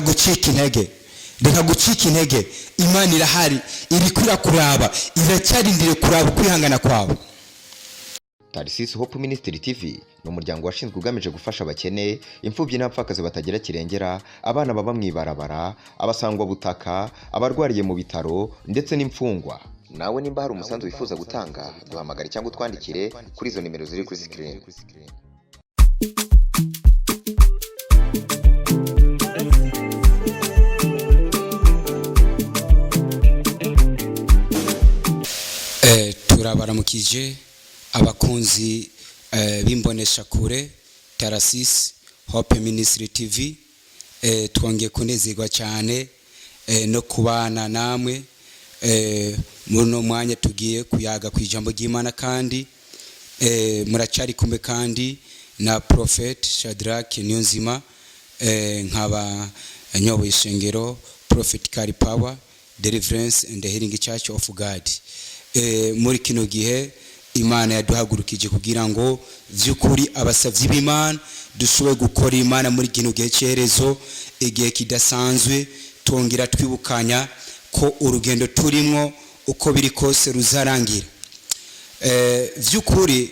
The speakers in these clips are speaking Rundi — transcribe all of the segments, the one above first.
Gucika intege, reka gucika intege. Imana irahari, iriko irakuraba, iracyarindiriye kuraba ukwihangana kwawe. Tarisisi Hope Ministry TV ni umuryango washinzwe ugamije gufasha abakene, imfubyi n'abapfakazi batagira kirengera, abana baba mu ibarabara, abasangwabutaka, abarwariye mu bitaro ndetse n'imfungwa. Nawe nimba hari umusanzu wifuza gutanga, duhamagare cyangwa utwandikire kuri izo nimero ziri kuri screen. Turabaramukije abakunzi b'imboneshakure Tarasisi Hope Ministry TV. Twongeye kunezerwa cyane no kubana namwe muri uno mwanya tugiye kuyaga ku ijambo ry'Imana. Kandi muracyari kumwe kandi na Prophet Shadrach Niyonzima, nkaba nyoboye ishengero Prophet Power Deliverance and Healing Church of God. Muri kino gihe Imana yaduhagurukije kugira ngo by'ukuri abasabyi b'Imana dushobore gukora Imana muri kino gihe cyerezo, igihe kidasanzwe. Twongera twibukanya ko urugendo turimo, uko biri kose, ruzarangira. By'ukuri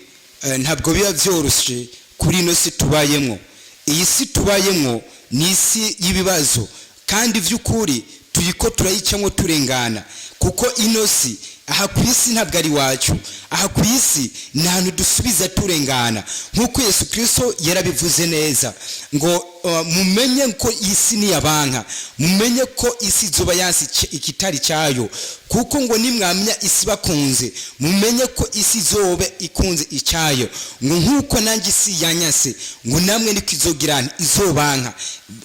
ntabwo biba byoroshye kuri ino si tubayemo. Iyi si tubayemo ni isi y'ibibazo, kandi by'ukuri tuyiko turayicamo turengana, kuko ino si, aha ku isi, ntabwo ari iwacu. Aha ku isi ni ahantu dusubiza turengana, nk'uko Yesu Kirisito yarabivuze neza ngo mumenye ko isi niyabanka, mumenye ko isi izuba yansi ikitari cyayo, kuko ngo nimwamenya isi bakunze, mumenye ko isi izobe ikunze icyayo, ngo nk'uko nanjye isi yanyase, ngo namwe niko izogira izobanka.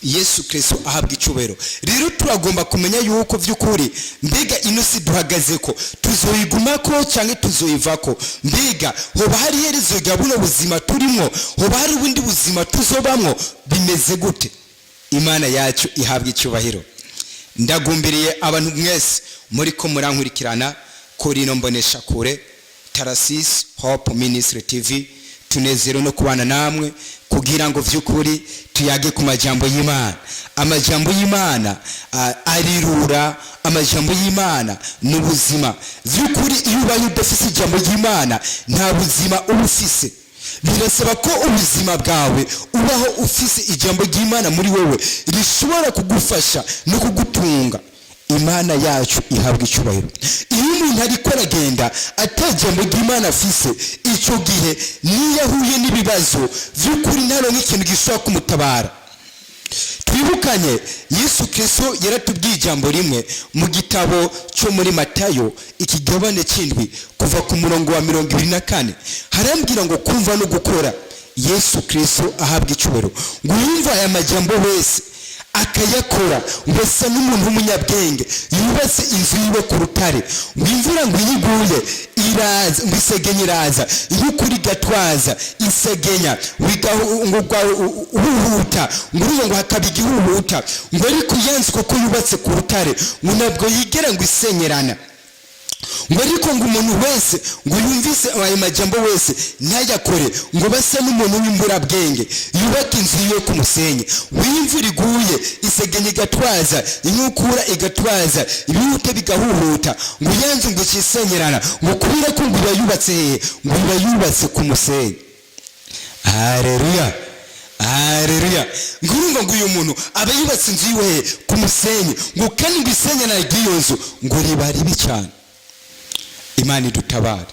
Yesu Kirisito ahabwa icyubahiro. Rero turagomba kumenya yuko by'ukuri, mbega ino si duhagaze ko tuzoyigumako cyangwa tuzoyivako? Mbega hoba hari iherezo rya buno buzima turimo? Hoba hari ubundi buzima tuzobamwo? Bimeze gute? Imana yacu ihabwa icyubahiro. Ndagumbiriye abantu mwese muri ko murankurikirana kuri ino mbonesha kure Tarasisi Hope Ministry TV. Tunezerewe no kubana namwe kugira ngo by'ukuri tuyage ku majambo y'Imana. Amajambo y'Imana arirura, amajambo y'Imana ni ubuzima. By'ukuri iyo ubaye udafise ijambo ry'Imana, nta buzima uba ufise. Birasaba ko ubuzima bwawe ubaho ufise ijambo ry'Imana muri wowe, rishobora kugufasha no kugutunga. Imana yacu ihabwa icyubahiro. Iyo umuntu ariko aragenda ata jambo ry'Imana afise, icyo gihe niyo ahuye n'ibibazo, by'ukuri ntaronke ikintu gishobora kumutabara. Twibukanye, Yesu Kirisito yaratubwiye ijambo rimwe mu gitabo cyo muri Matayo, ikigabane cy'indwi, kuva ku murongo wa 24. Harambwira ngo kumva no gukora. Yesu Kirisito ahabwa icyubahiro. Ngo uwumva aya majambo wese akayakora, ngo asa n'umuntu w'umunyabwenge yubatse inzu yiwe ku rutare. Ngo imvura ngo iyo iguye iraza, ngo isegenya iraza, inkukura igatwaza isegenya, ngo uhuhuta, ngo urumva ngo hakaba igihuhuta, ngo ariko yanze kuko yubatse ku rutare, ngo ntabwo yigera ngo isenyerana. Ngo ariko ngo umuntu wese ngo yumvise ayo majambo wese ntayakore, ngo basa n'umuntu w'imburabwenge yubaka inzu yiwe ku musenyi. Ngo iyo imvura iguye, isegenya igatwaza, inkukura igatwaza, ibihute bigahuhuta, ngo yanzu ngo ikisenyerana, ngo kubera ko ngo iba yubatse hehe? Ngo iba yubatse ku musenyi. Haleluya, haleluya! Ngo urumva ngo uyu muntu aba yubatse inzu yiwe hehe? Ku musenyi. Ngo kandi ngo isenyerana ry'iyo nzu ngo riba ribi cyane. Imana idutabare.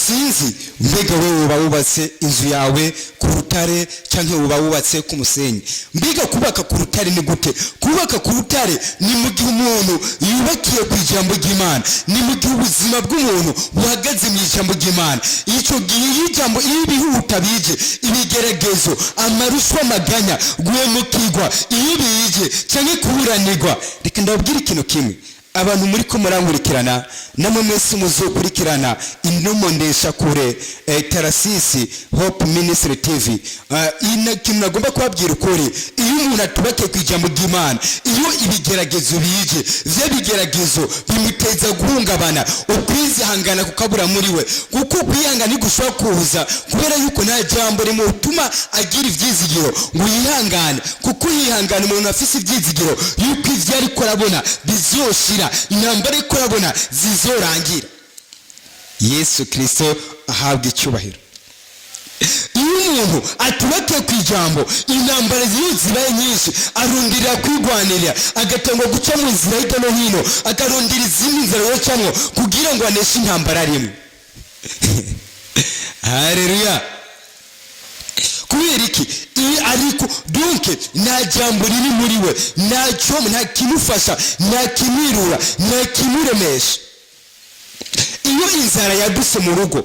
Sinzi, mbega wewe uba wubatse inzu yawe ku rutare cyangwa uba wubatse ku musenyi? Mbega kubaka ku rutare ni gute? Kubaka ku rutare ni mu gihe umuntu yubakiye ku ijambo ry'Imana, ni mu gihe ubuzima bw'umuntu buhagaze mu ijambo ry'Imana. Icyo gihe iyo ijambo, iyo ibihuta bije, ibigeragezo, amaruswa, amaganya, guhemukirwa, iyo bije cyangwa kuburanirwa, reka ndababwire ikintu kimwe. Abantu muri ko murankurikirana, namwe mwese muzokurikirana ino ndeshakure, Tarasisi Hope Ministry TV, ikintu nagomba kubabwira ukuri, iyo umuntu atubake ku ijambo ry'Imana, iyo ibigeragezo bije, vya bigeragezo bimuteza guhungabana, ukwizihangana kukabura muri we, kuko ukwihangana ntigushobora kuza kubera yuko nta jambo rimutuma agira ivyizigiro ngo yihangane. Kuko yihangana, umuntu afise ivyizigiro yuko ivyo ariko arabona bizoshira, intambara ariko arabona zizorangira. Yesu Kristo ahabwa icyubahiro. Iyo umuntu atubakiye ku ijambo, intambara iyo zibaye nyinshi, arundirira kwigwanirira, agatangwa guca mu nzira hirya no hino, akarundira izindi nzira yocamwo kugira ngo aneshe intambara rimwe. Haleluya! Kubera iki? Iyo ariko donc nta jambo riri muri we, ntacyo, nta kimufasha, nta kimwirura, nta kimuremesha. Iyo inzara yaduse mu rugo,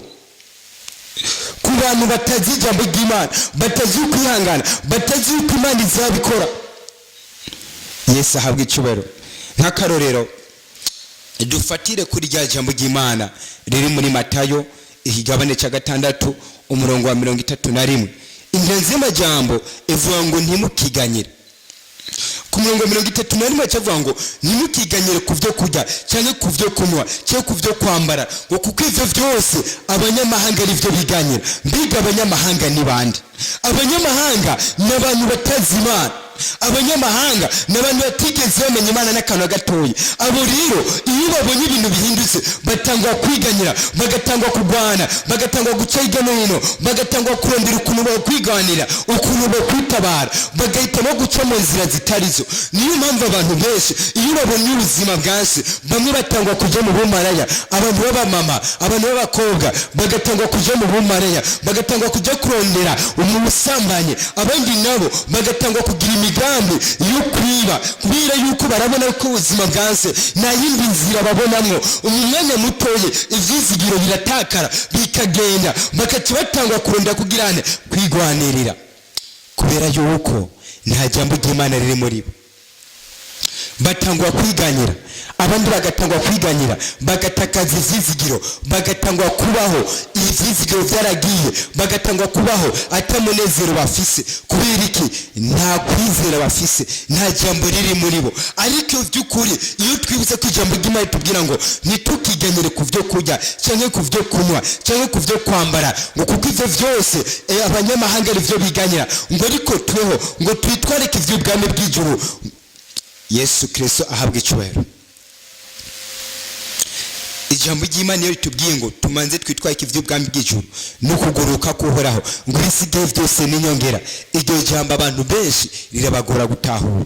ku bantu batazi ijambo ry'Imana, batazi ukwihangana, batazi uko Imana izabikora, Yesu ahabwa icyubahiro. Nk'akarorero, dufatire kuri rya jambo ry'Imana riri muri Matayo ikigabane cya 6, umurongo wa 31. Ingenzi y'amajambo ivuga ngo ntimukiganyire. Ku murongo wa 31 cyavuga ngo ntimukiganyire ku byo kurya cyangwa ku byo kunywa cyangwa ku byo kwambara, ngo kuko ibyo byose abanyamahanga ari byo biganyira. Mbega abanyamahanga ni bande? Abanyamahanga ni abantu batazi Imana. Abanyamahanga ni abantu batigeze bamenya Imana n'akantu na gatoya. Abo rero, iyo babonye ibintu bihindutse, batangwa kwiganyira, bagatangwa kurwana, bagatangwa guca hirya no hino, bagatangwa kurondera ukuntu bakwiganira, ukuntu bakwitabara, bagahitamo guca mu nzira zitarizo. Niyo mpamvu abantu benshi, iyo babonye ubuzima bwanse, bamwe batangwa kujya mu bumaraya. Abantu b'abamama, abantu b'abakobwa bagatangwa kujya mu bumaraya, bagatangwa kujya kurondera mu busambanyi. Abandi nabo bagatangwa kugira imigambi yo kwiba, kubera yuko barabona ko ubuzima bwanse, nta yindi nzira babonamwo. Mu mwanya mutoye ivyizigiro biratakara, bikagenda, bakaca batangwa kurondera kugirane kwigwanirira, kubera yuko nta jambo ry'Imana riri muri bo. Batangwa kwiganyira, abandi bagatangwa kwiganyira, bagatakaza ivyizigiro, bagatangwa kubaho ivyizigiro vyaragiye, bagatangwa kubaho atamunezero bafise. Kubera iki? Nta kwizera bafise, nta jambo riri muri bo. Ariko by'ukuri, iyo twibutse ko ijambo ry'Imana ritubwira ngo ntitukiganyire ku byo kurya cyangwa ku byo kunywa cyangwa ku byo kwambara, ngo kuko ivyo vyose abanyamahanga ari byo biganyira, ngo ariko tweho ngo twitwarike ivy'ubwami bw'ijuru. Yesu Kristo ahabwa icyubahiro. Ijambo ry'Imana iyo ritubwiye ngo tumanze twitwarike iby'ubwami bw'ijuru no kuguruka kuhoraho, ngo ibisigaye byose n'inyongera, iryo jambo abantu benshi rirabagora gutahura.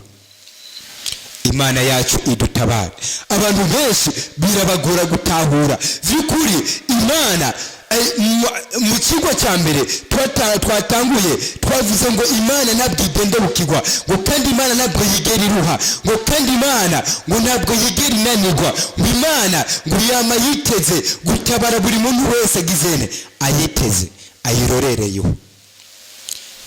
Imana yacu idutabare. Abantu benshi birabagora gutahura by'ukuri Imana. Mu kigo cya mbere twatanguye, twavuze ngo Imana ntabwo igenda bukigwa, ngo kandi Imana ntabwo yigera iruha, ngo kandi Imana ngo ntabwo yigera inanirwa, ngo Imana ngo yama yiteze gutabara buri muntu wese agizene ayiteze, ayirorereyeho.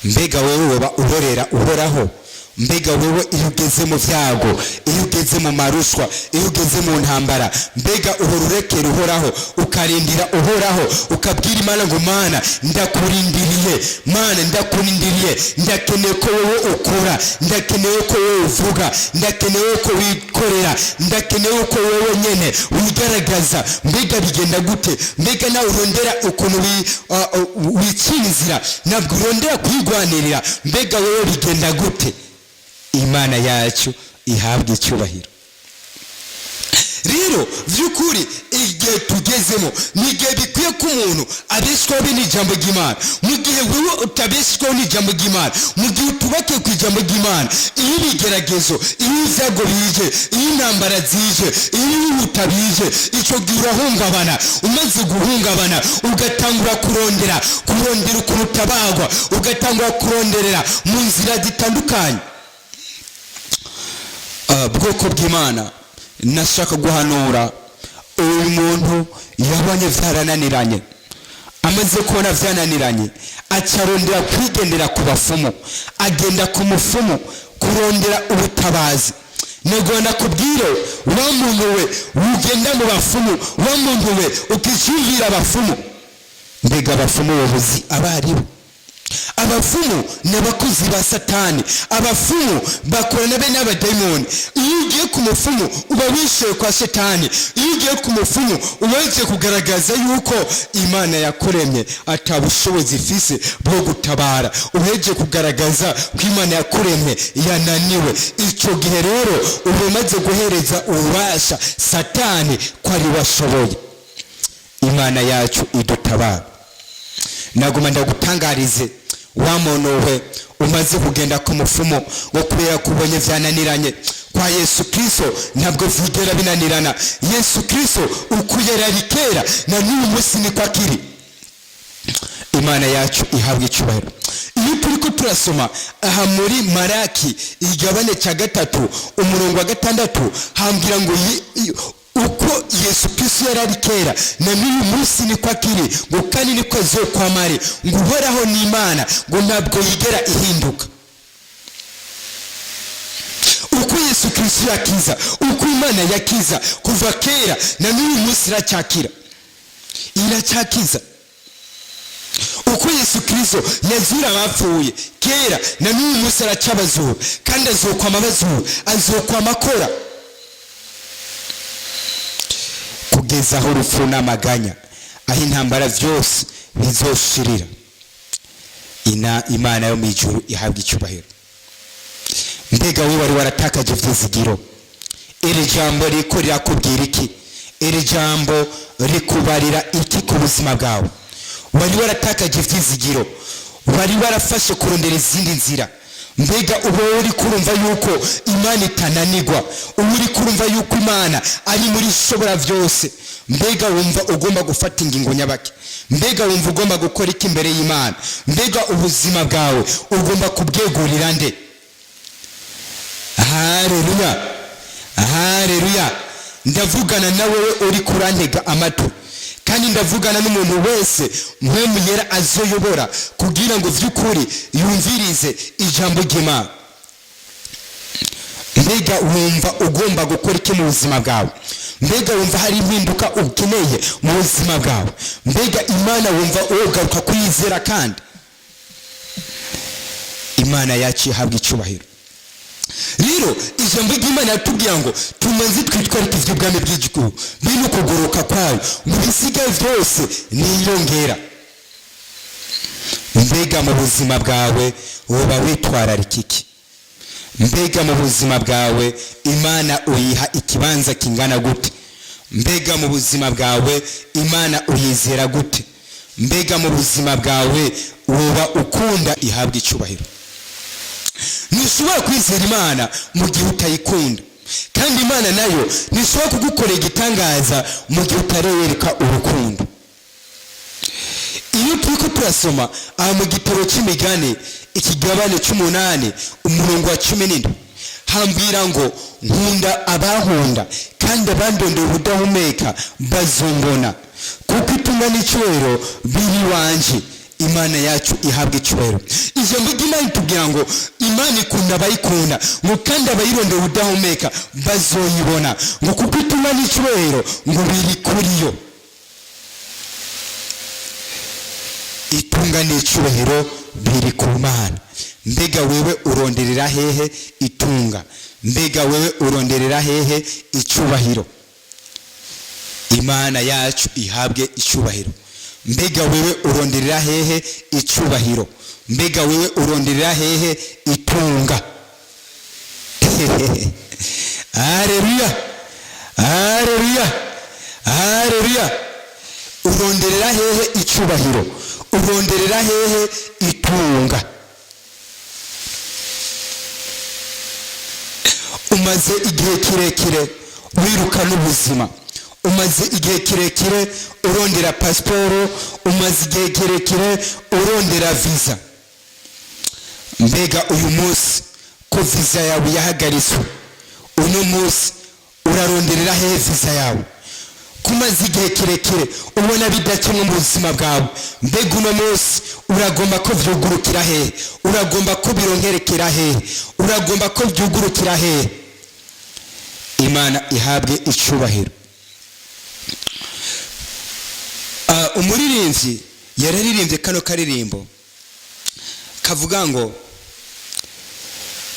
Mbega wewe woba urorera Uhoraho? Mbega wewe, iyo ugeze mu byago, iyo ugeze mu marushwa, iyo ugeze mu ntambara, mbega uhora urekera Uhoraho, ukarindira Uhoraho, ukabwira Imana ngo Mana, ndakurindiriye, Mana, ndakurindiriye, ndakeneye ko wowe ukora, ndakeneye ko wowe uvuga, ndakeneye ko wikorera, ndakeneye ko wowe nyene wigaragaza. Mbega bigenda gute? Mbega nawe urondera ukuntu wicira inzira, ntabwo urondera kwigwanirira? Mbega wowe bigenda gute? Imana yacu ihabwa icyubahiro. Rero by'ukuri, igihe tugezemo ni igihe bikwiye ko umuntu abeshwaho be n'ijambo ry'Imana. Mu gihe wewe utabeshwaho n'ijambo ry'Imana, mu gihe utubakiye ku ijambo ry'Imana, iyo ibigeragezo, iyo ibyago bije, iyo intambara zije, iyo ibihuta bije, icyo gihe urahungabana. Umaze guhungabana, ugatangura kurondera ukuntu utabagwa, ugatangura kuronderera mu nzira zitandukanye. Bwoko bw'Imana, nashaka guhanura uyu muntu yabonye byarananiranye. Amaze kubona byananiranye, acarondera kwigendera ku bafumu, agenda ku mufumu kurondera ubutabazi. Nego nakubwire, wa muntu we ugenda mu bafumu, wa muntu we ukicumvira abafumu. Mbega abafumu babuzi abaribo? Abafumu ni abakozi ba Satani. Abafumu bakorana be n'abadayimoni. Iyo ugiye ku mufumu uba wishyuye kwa Satani. Iyo ugiye ku mufumu uba wigiye kugaragaza yuko Imana yakuremye atabushobozi ifise bwo gutabara. Uheje kugaragaza ko Imana yakuremye yananiwe. Icyo gihe rero uba umaze guhereza ububasha Satani ko ari we ashoboye. Imana yacu idutabara. Naguma ndagutangarize, wa muntu we umaze kugenda ku mufumo ngo kubera kubonye vyananiranye, kwa Yesu Kristo ntabwo vyigera binanirana. Yesu Kristo uko yari ari kera na n'uyu munsi niko akiri. Imana yacu ihabwa icyubahiro. Iyo turiko turasoma aha muri Maraki igabane cya 3 umurongo wa 6, hambwira ngo uko Yesu Kristo yari ari kera na n'uyu munsi niko akiri, ngo kandi niko azokwamare, ngo Uhoraho ni Imana, ngo ntabwo yigera ihinduka. Uko Yesu Kristo yakiza, uko Imana yakiza kuva kera na n'uyu munsi iracyakira, iracyakiza. Uko Yesu Kristo yazura abapfuye kera na n'uyu munsi aracyabazura, kandi azokwama abazura, azokwama akora kugeza aho urupfu n'amaganya, aho intambara byose bizoshirira. Imana yo mu ijuru ihabwa icyubahiro. Mbega we wari waratakaje ivyizigiro, iri jambo riko rirakubwira iki? Iri jambo rikubarira iki ku buzima bwawe? Wari waratakaje ivyizigiro, wari warafashe kurondera izindi nzira. Mbega uba uri kurumva yuko Imana itananigwa, uba uri kurumva yuko Imana ari muri ishobora byose. Mbega wumva ugomba gufata ingingo nyabaki? Mbega wumva ugomba gukora iki imbere y'Imana? Mbega ubuzima bwawe ugomba kubwegurira nde? Haleluya, haleluya. Ndavugana na wewe uri kurantega amatwi, kandi ndavugana n'umuntu wese Mpwemu Yera azoyobora kugira ngo vy'ukuri yumvirize ijambo ry'Imana. Mbega wumva ugomba gukora iki mu buzima bwawe? Mbega wumva hari impinduka ukeneye mu buzima bwawe? Mbega Imana wumva wogaruka kuyizera? Kandi Imana yacu ihabwa icyubahiro. Rero ijambo ry'Imana yatubwira ngo tumaze twitwarike iby'ubwami bw'igihugu bino kugoroka kwayo, mu bisigaye byose niyongera. Mbega mu buzima bwawe woba witwararika iki? Mbega mu buzima bwawe Imana uyiha ikibanza kingana gute? Mbega mu buzima bwawe Imana uyizera gute? Mbega mu buzima bwawe woba ukunda? Ihabwa icyubahiro. Ntushobora kwizera Imana mu gihe utayikunda, kandi Imana nayo ntishobora kugukorera igitangaza mu gihe utarereka urukundo. Iyo turiko turasoma aha mu gitabo cy'Imigani ikigabane 8 umurongo wa 17, hambwira ngo nkunda abankunda, kandi abandondera ubudahumeka bazombona, kuko itunga n'icyubahiro biri iwanje. Imana yacu ihabwa icyubahiro. Ijambo ry'Imana itubwira ngo Imana ikunda abayikunda, ngo kandi abayirondera ubudahumeka bazoyibona, ngo kuko itunga n'icyubahiro ngo biri kuri yo. Itunga n'icyubahiro biri ku Mana. Mbega wewe uronderera hehe itunga? Mbega wewe uronderera hehe icyubahiro? Imana yacu ihabwe icyubahiro. Mbega wewe uronderera hehe icyubahiro? Mbega wewe uronderera hehe itunga? Haleluya, haleluya, haleluya. Uronderera hehe icyubahiro? Uronderera hehe itunga? Umaze igihe kirekire wiruka n'ubuzima, umaze igihe kirekire urondera pasiporo, umaze igihe kirekire urondera visa. Mbega uyu munsi ko visa yawe yahagaritswe, uno munsi uraronderera hehe visa yawe? Kumaze igihe kirekire ubona bidakemwe mu buzima bwawe, mbega uno munsi uragomba ko vyugurukira hehe? Uragomba ko bironkerekera hehe? Uragomba ko vyugurukira hehe? Imana ihabwe icubahiro. Umuririmbyi yararirimbye kano karirimbo kavuga ngo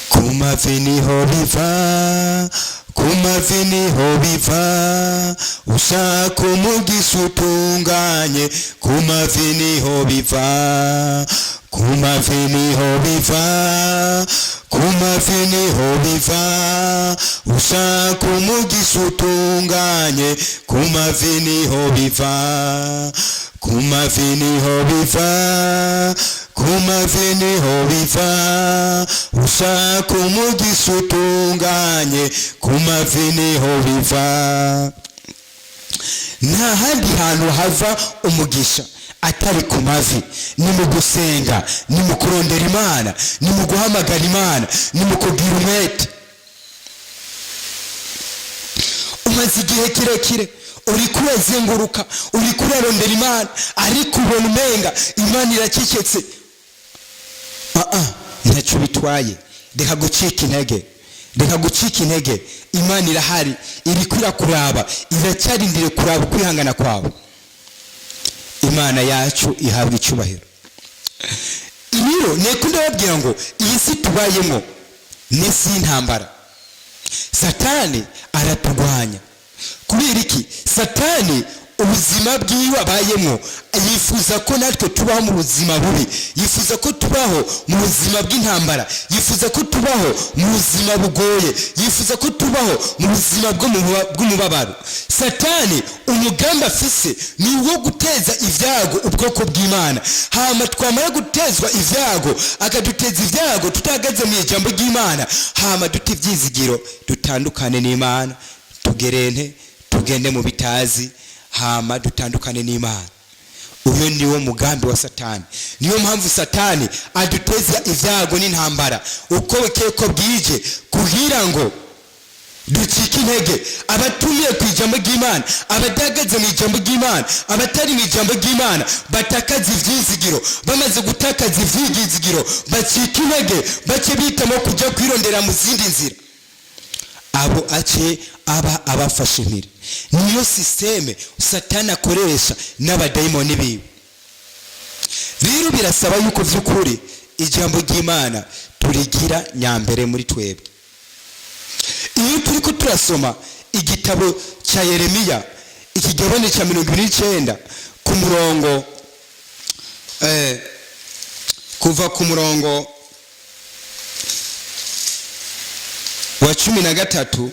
ku mavi niho biva, ku mavi niho biva, ushaka umugisha utunganye, ku mavi niho biva, ku mavi niho biva, ku mavi niho biva, ushaka umugisha utunganye, ku mavi niho biva, ku mavi niho biva, ku mavi niho biva, ushaka umugisha utunganye, ku mavi niho biva. Nta handi hantu hava umugisha atari ku mavi. Ni mu gusenga, ni mu kurondera Imana, ni mu guhamagara Imana, ni mu kugira umwete. Umaze igihe kirekire uriko urazenguruka, uriko urarondera Imana, ariko ubona umenga Imana iracecetse. Ntacyo bitwaye, reka gucika intege, reka gucika intege. Imana irahari, iriko irakuraba, iracyarindiriye kuraba ukwihangana kwawe. Imana yacu ihabwa icyubahiro. Rero niko ndababwira ngo iyi si tubayemo ni isi y'intambara. Satani araturwanya. Kubera iki? Satani ubuzima bwiwe abayemo, yifuza ko natwe tubaho mu buzima bubi, yifuza ko tubaho mu buzima bw'intambara, yifuza ko tubaho mu buzima bugoye, yifuza ko tubaho mu buzima bw'umubabaro. Satani umugambi afise ni uwo guteza ibyago ubwoko bw'Imana, hama twamara gutezwa ibyago, akaduteza ibyago tutahagaze mu ijambo ry'Imana, hama dute ibyizigiro, dutandukane n'Imana, tugerente tugende mu bitazi, hama dutandukane n'Imana. Uyu niwo mugambi wa Satani. Niyo mpamvu Satani aduteza ibyago n'intambara uko bukeye ko bwije, kugira ngo ducike intege. Abatumiye ku ijambo ry'Imana, abadahagaze mu ijambo ry'Imana, abatari mu ijambo ry'Imana, batakaza ibyizigiro. Bamaze gutakaza ibyizigiro, bacika intege, bace bitamo kujya kwirondera mu zindi nzira. Abo ace aba abafashe impiri. Niyo système Satani akoresha n'abadayimoni biwe. Rero birasaba yuko by'ukuri ijambo ry'Imana turigira nyambere muri twebwe. Iyo turi ko turasoma igitabo cya Yeremiya, ikigabane cya 29, ku murongo kuva ku murongo wa 13,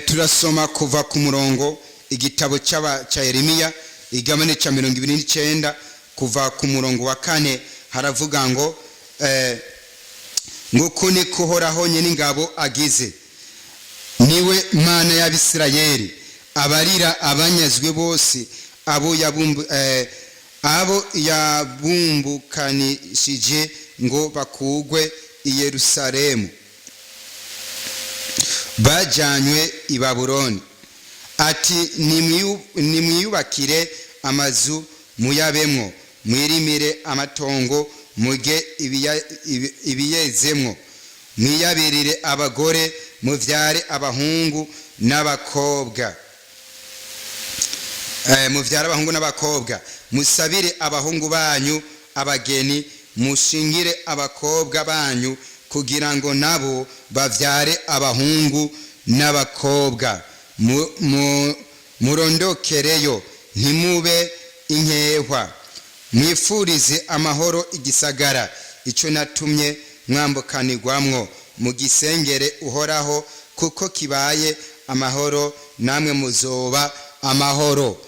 turasoma kuva ku murongo, igitabo cya Yeremiya, igabane cya 29, kuva ku murongo wa 4, haravuga ngo nguko niko Uhoraho Nyeningabo agize, niwe Mana y'Abisirayeli, abarira abanyazwe bose, abo yabumbukanishije ngo bakugwe i Yerusalemu bajanywe i Babuloni. Ati nimwiyubakire amazu muyabemwo, mwirimire amatongo muge ibiyezemwo, mwiyabirire abagore muvyare abahungu n'abakobwa. Muvyare abahungu n'abakobwa, musabire abahungu banyu abageni, mushingire abakobwa banyu kugira ngo nabo bavyare abahungu n'abakobwa. Murondokereyo ntimube inkehwa, mwifurize amahoro igisagara icyo natumye mwambukanirwamwo, mugisengere Uhoraho kuko kibaye amahoro, namwe muzoba amahoro,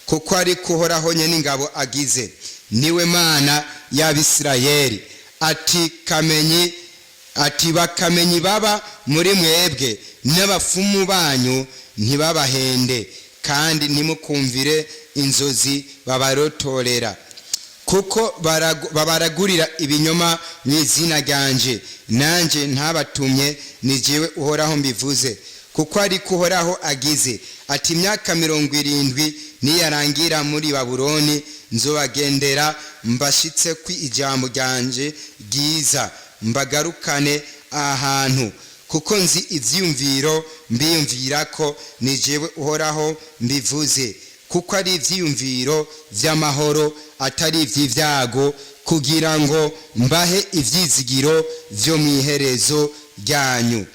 kuko ari Uhoraho Nyeningabo agize, niwe Mana y'Abisirayeli. Ati kamenyi, ati bakamenyi baba muri mwebwe n'abafumu banyu ntibabahende, kandi ntimukumvire inzozi babarotorera, Kuko babaragurira ibinyoma mu izina ryanje, nanjye ntabatumye, ni jyewe Uhoraho mbivuze. Kuko ariko Uhoraho agize ati: "Imyaka 70 niyarangira muri Babuloni, nzobagendera, mbashitse ku ijambo ryanje ryiza, mbagarukane ahantu, kuko nzi ivyiyumviro mbiyumvira ko, ni jewe Uhoraho mbivuze, kuko ari ivyiyumviro vy'amahoro, atari ivy'ivyago, kugira ngo mbahe ivyizigiro vyo mw'iherezo ryanyu.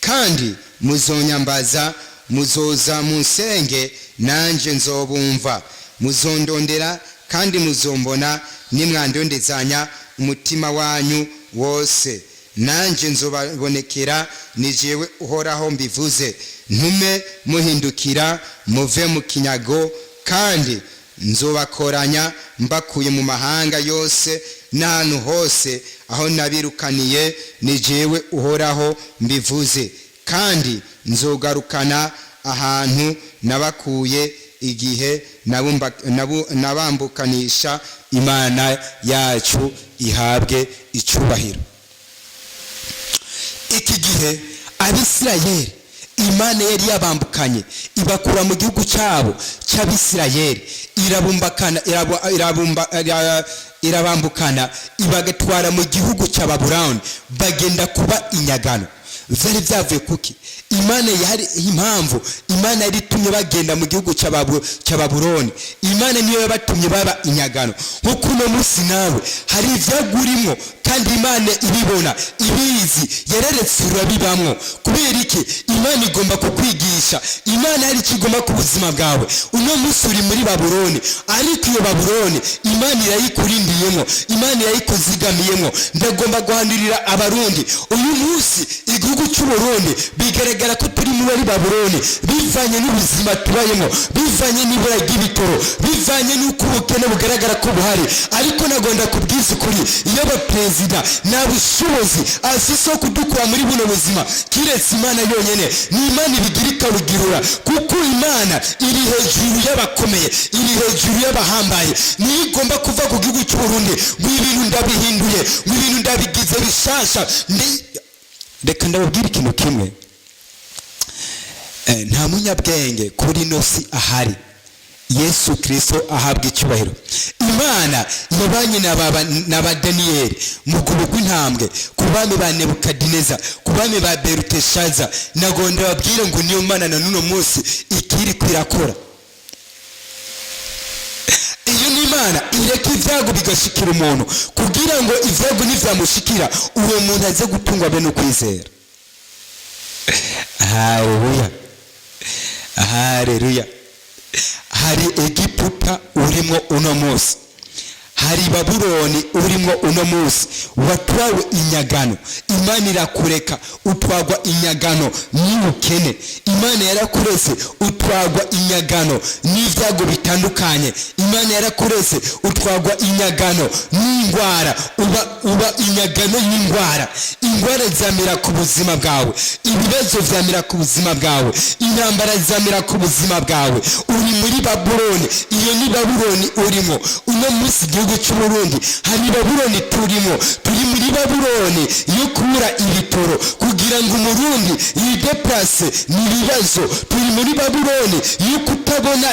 Kandi muzonyambaza, muzoza munsenge, nanje nzobumva. Muzondondera kandi muzombona, nimwandondezanya umutima wanyu wose. Nanje nzobabonekera, ni jewe Uhoraho mbivuze, ntume muhindukira muve mu kinyago, kandi nzobakoranya mbakuye mu mahanga yose n'ahantu hose aho nabirukaniye, ni jewe Uhoraho mbivuze. Kandi nzogarukana ahantu nabakuye igihe nabambukanisha." Imana yacu ihabwe icubahiro. Iki gihe Abisirayeli Imana yari yabambukanye, ibakura mu gihugu cyabo cy'Abisirayeli, irabumbakana, irabambukana, ibagatwara mu gihugu cya Babuloni, bagenda kuba inyagano. Vyari byavuye kuki? Imana yari impamvu, Imana yari itumye bagenda mu gihugu cya Babuloni. Imana niyo yabatumye baba inyagano. Nkuko uno munsi nawe hari ivyagurimo kandi Imana ibibona, ibizi, yareretse, urabibamwo. Kubera iki? Imana igomba kukwigisha. Imana hari icyo igomba ku buzima bwawe. Uno munsi uri muri Babuloni, ariko iyo Babuloni Imana irayikurindiyemo, Imana irayikuzigamiyemo. Ndagomba guhanurira Abarundi. Uyu munsi igihugu cy'Uburundi bigaragara ko turi muri Babuloni, bivanye n'ubuzima tubayemo, bivanye n'ibura ry'ibitoro, bivanye n'uko ubukene bugaragara ko buhari. Ariko nagomba kubwiza ukuri, iyo abaperezida nta bushobozi afise wo kudukura muri buno buzima kiretse Imana yonyene. Ni Imana ibigira ikabugirura, kuko Imana iri hejuru y'abakomeye, iri hejuru y'abahambaye. Niyo igomba kuva ku gihugu cy'Uburundi ngo ibintu ndabihinduye, ngo ibintu ndabigize bishasha. Reka ndababwira ikintu kimwe. Nta munyabwenge kuri ino si ahari. Yesu Kirisito ahabwa icyubahiro. Imana yabanye na ba Daniyeli mu rwobo rw'intambwe, ku bami ba Nebukadineza, ku bami ba Beruteshaza. Nagonda babwire ngo niyo Mana na n'uno munsi ikiri kwirakora. Iyo ni Imana ireka ibyago bigashikira umuntu, kugira ngo ibyago nivyamushikira, uwo muntu aze gutungwa be no kwizera. Haleluya, haleluya! Hari Egiputa urimo uno munsi, hari Babuloni urimo uno munsi, watwawe inyagano. Imana irakureka utwagwa inyagano n'ubukene. Imana yarakuretse utwagwa inyagano n'ibyago bitandukanye. Imana yarakuretse utwagwa inyagano n'indwara, uba inyagano y'indwara. Indwara zamira ku buzima bwawe, ibibazo vyamira ku buzima bwawe, intambara zamira ku buzima bwawe. Uri muri Babuloni. Iyo ni Babuloni urimo uno munsi. Igihugu cy'Uburundi hari Babuloni turimo. Turi muri Babuloni yo kubura ibitoro. Kugira ngo Umurundi yideplase ni ibibazo. Turi muri Babuloni yo kutabona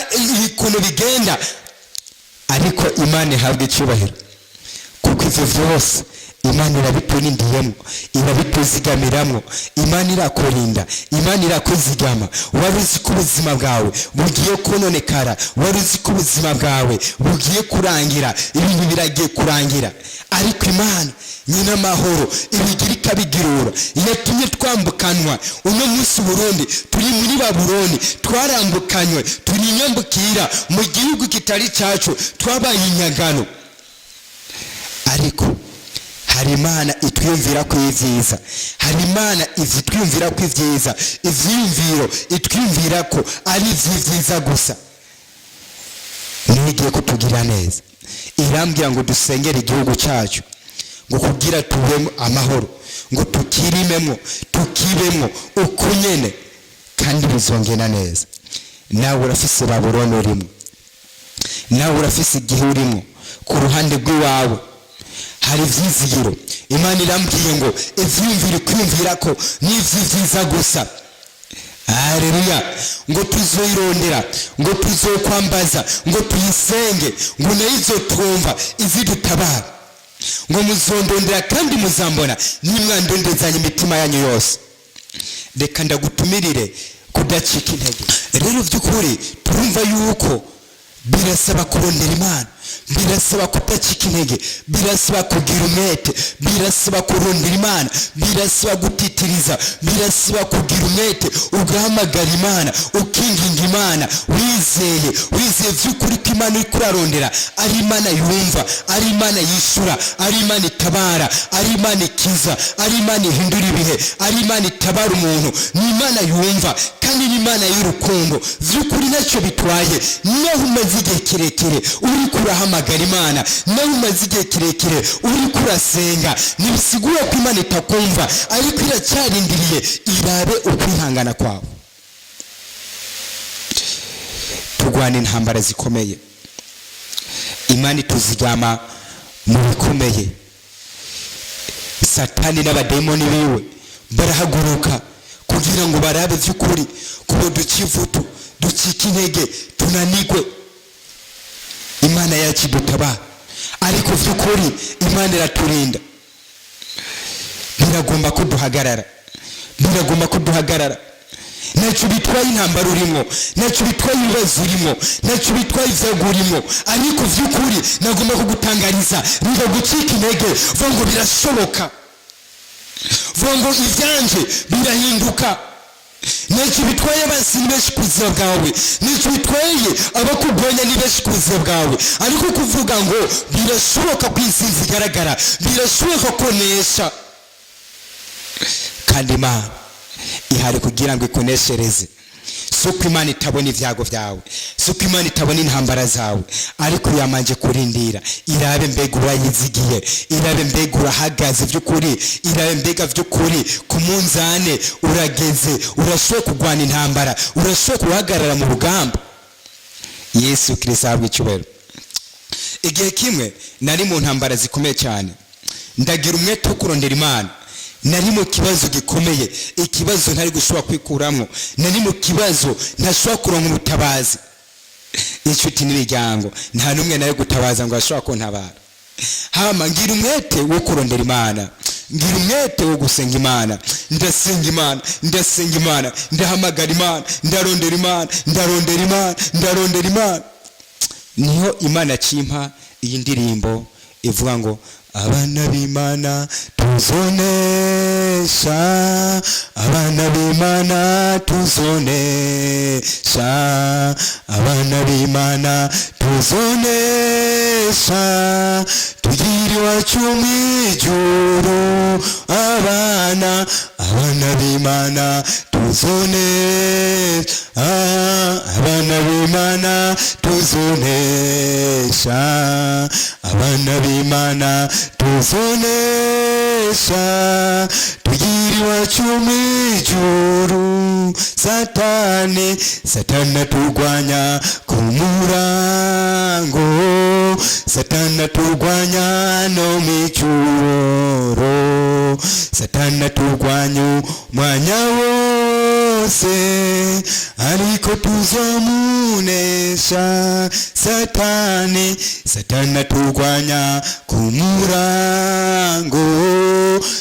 ukuntu bigenda. Ariko Imana ihabwa icyubahiro, kuko ivyo vyose Imana irabiturindiyemo, irabituzigamiramwo. Imana irakurinda, Imana irakuzigama. Wari uzi ko ubuzima bwawe bugiye kononekara, wari uzi ko ubuzima bwawe bugiye kurangira, ibintu biragiye kurangira, ariko Imana nyina amahoro ibigira ikabigirura, yatumye twambukanwa. Uno munsi Burundi turi muri Babuloni, twarambukanywe, turi inyambukira mu gihugu kitari cyacu, twabaye inyagano. Ariko hari Imana itwiyumvira ko ibyiza, hari Imana itwiyumvira ko ibyiza, ivyiyumviro itwiyumvira ko ari ivy'ibyiza gusa. Niyo igiye kutugirira neza. Irambwira ngo dusengere igihugu cyacu, ngo kugira tubemo amahoro, ngo tukirimemo, tukibemo uko nyene, kandi bizongera neza. Nawe urafise Babuloni urimo, nawe urafise igihe urimo. Ku ruhande rw'iwawe hari ivyizigiro. Imana irambwiye ngo ivyiyumviro kwiyumvira ko ni ivy'ivyiza gusa. Haleluya! Ngo tuzoyirondera, ngo tuzokwambaza, ngo tuyisenge, ngo nayo izotwumva, izidutabara. Ngo muzondondera kandi muzambona nimwandondezanya imitima yanyu yose. Reka ndagutumirire kudacika intege. Rero by'ukuri turumva yuko birasaba kurondera Imana, birasaba kudacika intege, birasaba kugira umwete, birasaba kurondera Imana, birasaba gutitiriza, birasaba kugira umwete, ugahamagara Imana, ukinginga Imana wizeye, wizeye by'ukuri ko Imana uri kurarondera ari Imana yumva, ari Imana yishura, ari Imana itabara, ari Imana ikiza, ari Imana ihindura ibihe, ari Imana itabara umuntu. Ni Imana yumva kandi ni Imana y'urukundo. By'ukuri ntacyo bitwaye naho umaze igihe kirekire uri kurahamagara Imana, naho umaze igihe kirekire uri kurasenga, ntibisigura ko Imana itakumva, ariko iracyarindiriye irabe ukwihangana kwawe. Turwana intambara zikomeye, Imana ituzigama mu bikomeye. Satani n'abadayimoni biwe barahaguruka kugira ngo barabe by'ukuri kubo dukivutu, ducika intege, tunanigwe. Imana yacu idutabara, ariko by'ukuri Imana iraturinda. Biragomba ko duhagarara, biragomba ko duhagarara. Ntacyo bitwaye intambara urimo, ntacyo bitwaye ibibazo urimo, ntacyo bitwaye ibyago urimo, ariko by'ukuri nagomba kugutangariza biga gucika intege. Vuga ngo birashoboka, vuga ngo ibyanjye birahinduka. Ntacyo bitwaye abansi ni benshi ku buzima bwawe, ntacyo bitwaye abakurwanya ni benshi ku buzima bwawe, ariko kuvuga ngo birashoboka ko intsinzi igaragara, birashoboka ko nesha. Kandi Imana ihari kugira ngo ikuneshereze. Si uko Imana itabona ibyago byawe, si uko Imana itabona intambara zawe, ariko yamanje kurindira irabe mbega urayizigiye, irabe mbega urahagaze by'ukuri, irabe mbega by'ukuri ku munzane urageze, urashoboye kurwana intambara, urashoboye guhagarara mu rugamba. Yesu Kirisito ahabwa icyubahiro. Igihe kimwe nari mu ntambara zikomeye cyane, ndagira umwete wo kurondera Imana. Nari mu kibazo gikomeye, ikibazo ntari gushobora kwikuramo, nari mu kibazo ntashobora kuronka ubutabazi. Inshuti n'imiryango nta n'umwe nawe gutabaza ngo ashobora kuntabara. Hama ngira umwete wo kurondera Imana, ngira umwete wo gusenga Imana. Ndasenga Imana, ndasenga Imana, ndahamagara Imana, ndarondera Imana, ndarondera Imana, ndarondera Imana. Niho Imana kimpa iyi ndirimbo ivuga ngo abana b'Imana tuzonesha, abana b'Imana tuzonesha, abana b'Imana tuzonesha, tugira iwacu mu ijuru. Abana, abana b'Imana tuzonesha, abana b'Imana tuzonesha, abana b'Imana tuzonesha, tugira iwacu mu ijuru. Satani, Satani aturwanya ku murango, Satani aturwanya no mu ijoro, Satani aturwanya umwanya wose, ariko tuzomunesha. Satani, Satani aturwanya ku murango,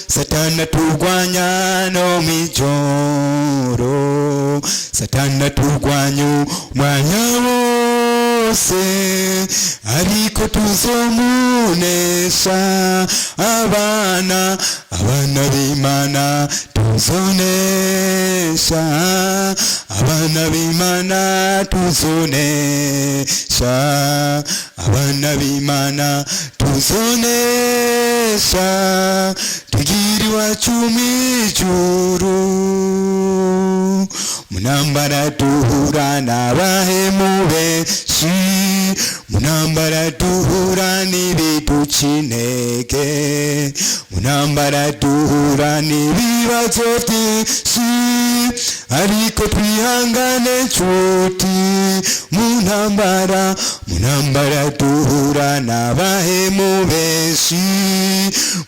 Satani aturwanya no mu ijoro, Satani aturwanya umwanya wose, ariko tuzomunesha. Abana, abana b'Imana tuzonesha, abana b'Imana tuzonesha, abana b'Imana tuzonesha, tugira iwacu mu ijuru. Munambara duhura n'abahemu benshi, munambara duhura n'ibiduca intege, munambara duhura n'ibibazo byinshi. Ariko twihangane nshuti, mu ntambara, mu ntambara duhura n'abahemu benshi,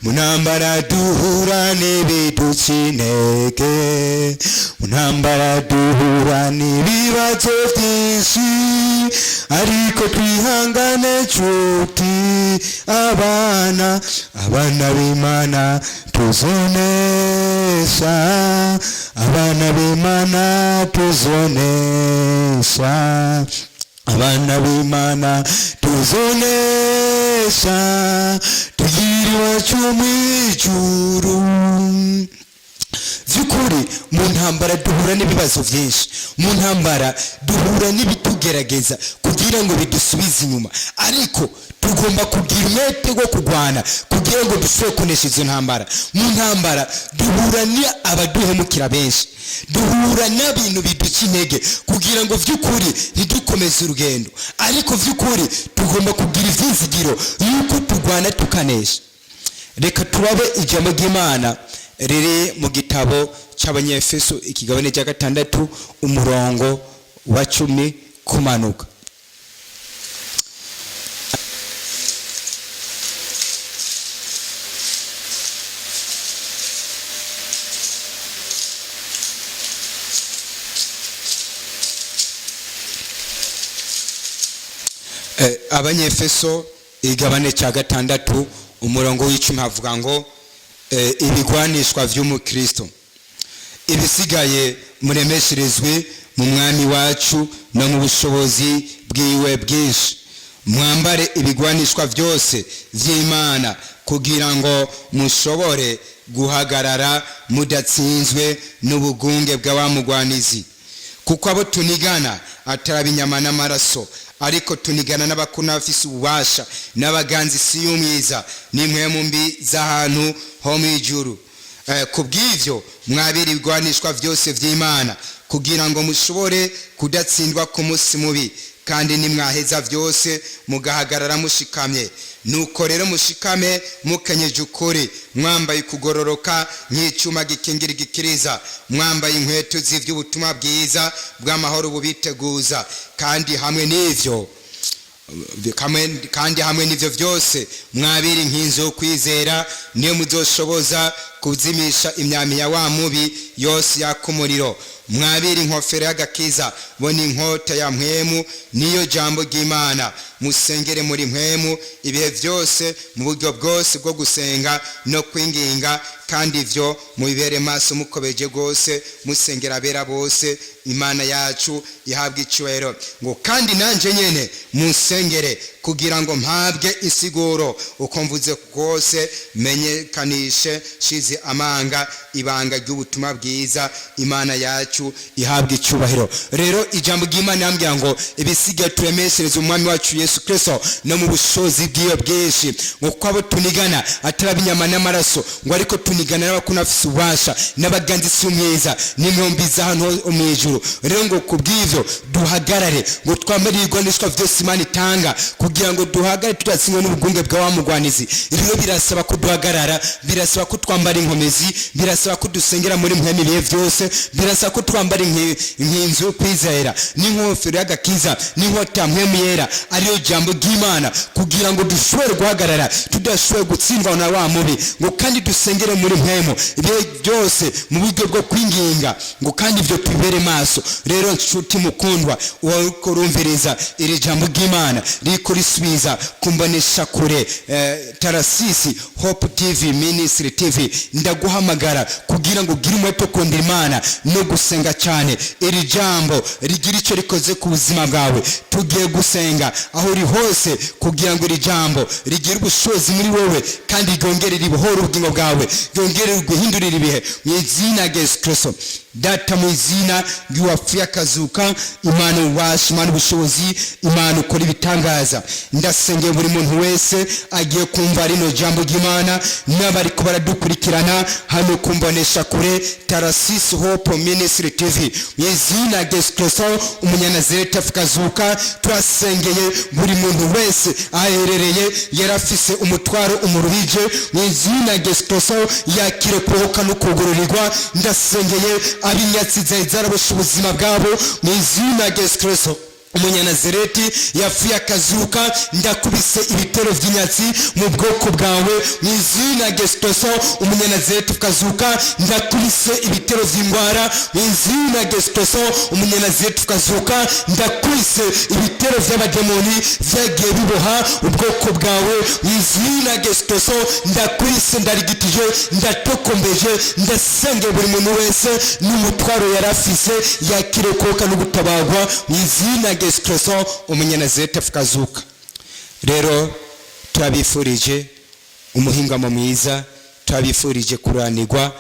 mu ntambara duhura n'ibiduca intege, mu ntambara duhura n'ibibazo byinshi. Ariko twihangane nshuti, abana b'Imana tuzonesha, abana b'Imana tuzonesha, abana b'Imana tuzonesha, tugira iwacu mu ijuru. By'ukuri, mu ntambara duhura n'ibibazo byinshi, mu ntambara duhura n'ibitugerageza kugira ngo bidusubize inyuma, ariko tugomba kugira umwete wo kurwana kugira ngo dushobore kunesha izo ntambara. Mu ntambara duhura n'abaduhemukira benshi, duhura n'ibintu biduca intege kugira ngo by'ukuri ntidukomeze urugendo, ariko by'ukuri tugomba kugira ibyizigiro yuko turwana tukanesha. Reka turabe ijambo ry'Imana riri mu gitabo cy'Abanyefeso, ikigabane cya 6, umurongo wa 10 kumanuka. Abanyefeso igabane cya 6, umurongo w'10, havuga ngo ibigwanishwa vy'umukristo: ibisigaye muremesherezwe mu Mwami wacu no mu bushobozi bwiwe bwinshi, mwambare ibigwanishwa byose vy'Imana kugira ngo mushobore guhagarara mudatsinzwe n'ubugunge bw'abamugwanizi. Kuko abo tunigana atari inyama n'amaraso, ariko tunigana n'abakuru n'abafise ububasha n'abaganza isi y'umwiza n'impwemu mbi z'ahantu ho mu ijuru. Ku bw'ivyo mwabira ibigwanishwa vyose vy'Imana kugira ngo mushobore kudatsindwa ku munsi mubi, kandi nimwaheza vyose mugahagarara mushikamye. Nuko rero mushikame mukenyeje ukuri, mwambaye ukugororoka nk'icuma gikingira igikiriza, mwambaye inkweto z'ivy'ubutumwa bwiza bw'amahoro bubiteguza, kandi hamwe n'ivyo vyose mwabiri nk'inzu yo kwizera, niyo muzoshoboza kuzimisha imyami ya wa mubi yose yaka umuriro. Mwabiri inkofero y'agakiza, bo n'inkota ya mpwemu, niyo jambo ry'Imana. Musengere muri mpwemu ibihe vyose mu buryo bwose bwo gusenga no kwinginga, kandi ivyo mubibere maso mukobeje rwose, musengera abera bose. Imana yacu ihabwa icyubahiro. Ngo kandi nanje nyene munsengere kugira ngo mpabwe isiguro uko mvuze kose, menyekanishe shize amanga ibanga ry'ubutumwa bwiza. Imana yacu ihabwa icyubahiro. Rero ijambo ry'Imana yambwira ngo ibisigaye turemeshereze Umwami wacu Yesu Kristo no mu bushobozi bw'iyo bwinshi, ngo kuko abo tunigana atari ab'inyama n'amaraso, ngo ariko tunigana n'abakuru n'abafise ububasha n'abaganza isi y'umwiza n'inkombi z'ahantu ho mu ijuru. Rero ngo ku bw'ivyo duhagarare, ngo twambare ibigwanishwa vyose Imana itanga kugira ngo duhagarare tudatsindwa n'ubugunge bwa wa mugwanizi. Rero birasaba ko duhagarara, birasaba ko twambara inkomezi, birasaba ko dusengera muri mpwemu ibihe vyose, birasaba ko twambara inkinzu yo kwizera n'inkofero y'agakiza n'inkota ya mpwemu yera, ariyo jambo ry'Imana, kugira ngo dushobore guhagarara tudashoboye gutsindwa na wa mubi. Ngo kandi dusengere muri mpwemu ibihe byose mu buryo bwo kwinginga, ngo kandi ibyo tubibere maso. Rero nshuti mukundwa, uriko urumviriza iri jambo ry'Imana riko risubiza kumbonesha kure Tarasisi Hope TV Ministry TV, ndaguhamagara kugira ngo ugire umwete wo kundira Imana no gusenga cyane. Iri jambo rigira icyo rikoze ku buzima bwawe. Tugiye gusenga aho uri hose kugira ngo iri jambo rigire ubushobozi muri wowe, kandi ryongere ribohore ubugingo bwawe, ryongere riguhindurire ibihe mu izina rya Yesu Kristo. Data, mu izina ry'uwapfuye akazuka, Imana ububasha, Imana ubushobozi, Imana ukora ibitangaza, ndasengeye buri muntu wese agiye kumva rino jambo ry'Imana n'abariko baradukurikirana hano kumbonesha kure Tarasisi Hope Ministry TV. Mu izina rya Yesu Kristo umunyanazareti akazuka, turasengeye buri muntu wese aherereye yarafise umutwaro umuruhije, mu izina rya Yesu Kristo yakire kubohoka no kugururirwa. Ndasengeye Ab'inyatsi zari zaraboshe ubuzima bwabo, mu izina rya Yesu Kristo Umunyanazareti yapfuye akazuka, ndakubise ibitero by'inyatsi mu bwoko bwawe. Mu izina rya Yesu Kristo Umunyanazareti ukazuka, ndakubise ibitero by'indwara. Mu izina rya Yesu Kristo Umunyanazareti ukazuka, ndakubise ibitero by'abademoni byagiye biboha ubwoko bwawe. Mu izina rya Yesu Kristo ndakubise, ndarigitije, ndatokombeje, ndasengera buri muntu wese n'umutwaro yari afise, yakirokoka no gutabagwa mu izina rya Yesu Kristo Umunyanazareti akazuka. Rero turabifurije umuhingamo mwiza, turabifurije kuranirwa.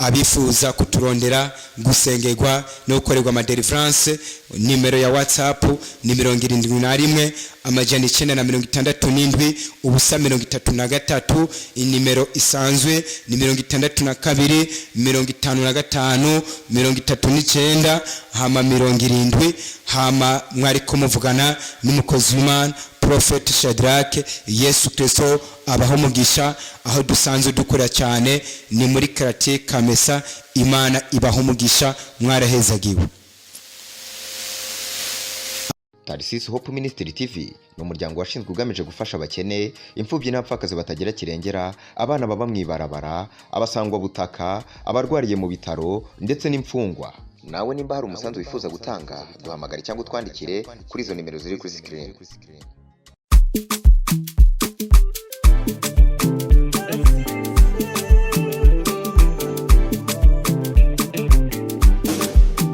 Abifuza kuturondera, gusengerwa no gukorerwa amadelivrance, nimero ya WhatsApp ni 71 967 0 33. Inimero isanzwe ni 62 55 39 hama 70. Hama mwariko muvugana n'umukozi w'Imana, Prophet Shadrach. Yesu Kristo abaho umugisha. Aho dusanzwe dukora cyane ni muri quartier Kamesa. Imana ibaho umugisha, mwarahezagiwe. Tarisisi Hope Ministry TV ni umuryango washinzwe ugamije gufasha abakene, imfubyi n'abapfakazi batagira kirengera, abana baba mu ibarabara, abasangwabutaka, abarwariye mu bitaro ndetse n'imfungwa. Nawe nimba hari umusanzu wifuza gutanga, duhamagare cyangwa utwandikire kuri izo nimero ziri kuri screen.